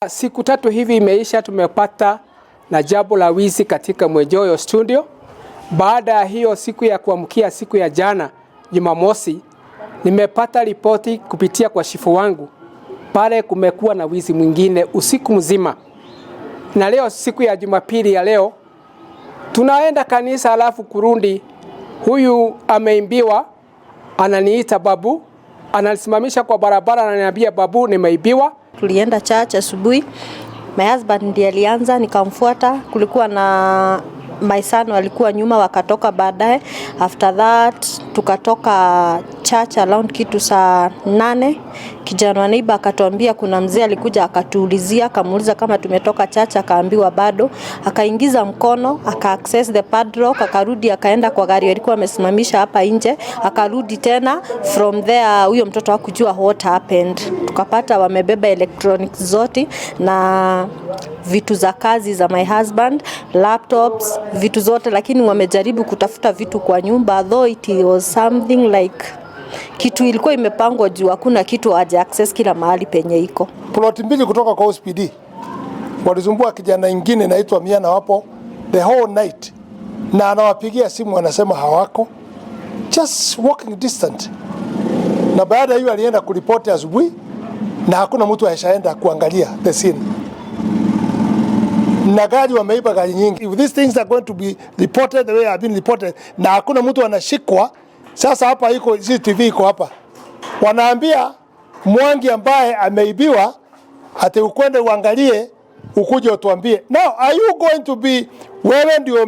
Siku 3 hivi imeisha, tumepata na jambo la wizi katika Mwinjoyo Studio. Baada ya hiyo siku ya kuamkia siku ya jana Jumamosi, nimepata ripoti kupitia kwa chifu wangu pale kumekuwa na wizi mwingine usiku mzima, na leo siku ya Jumapili ya leo tunaenda kanisa, alafu kurudi, huyu ameibiwa, ananiita babu, ananisimamisha kwa barabara, ananiambia, "Babu, nimeibiwa." Tulienda church asubuhi, my husband ndiye alianza, nikamfuata. Kulikuwa na my son walikuwa nyuma, wakatoka baadaye. After that tukatoka church around kitu saa 8. Kijana wa neighbor akatuambia kuna mzee alikuja akatuulizia, akamuuliza kama tumetoka church, akaambiwa bado. Akaingiza mkono aka access the padlock, akarudi akaenda kwa gari alikuwa amesimamisha hapa nje, akarudi tena. From there huyo mtoto hakujua what happened. Tukapata wamebeba electronics zote na vitu za kazi za my husband, laptops, vitu zote, lakini wamejaribu kutafuta vitu kwa nyumba, though it was something like kitu ilikuwa imepangwa juu hakuna kitu haja access kila mahali penye iko. Ploti mbili kutoka kwa OCPD walisumbua kijana ingine naitwa Miana wapo the whole night, na anawapigia simu anasema hawako, just walking distant. Na baada ya hiyo alienda kuripoti asubuhi, na hakuna mtu aishaenda kuangalia the scene, na gari wameiba gari nyingi. If these things are going to be reported the way have been reported, na hakuna mtu anashikwa. Sasa hapa iko CCTV iko hapa, wanaambia Mwangi ambaye ameibiwa ati ukwende uangalie ukuje utuambie. Now are you going to be, wewe ndio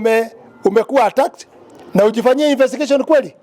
umekuwa attacked na ujifanyie investigation kweli?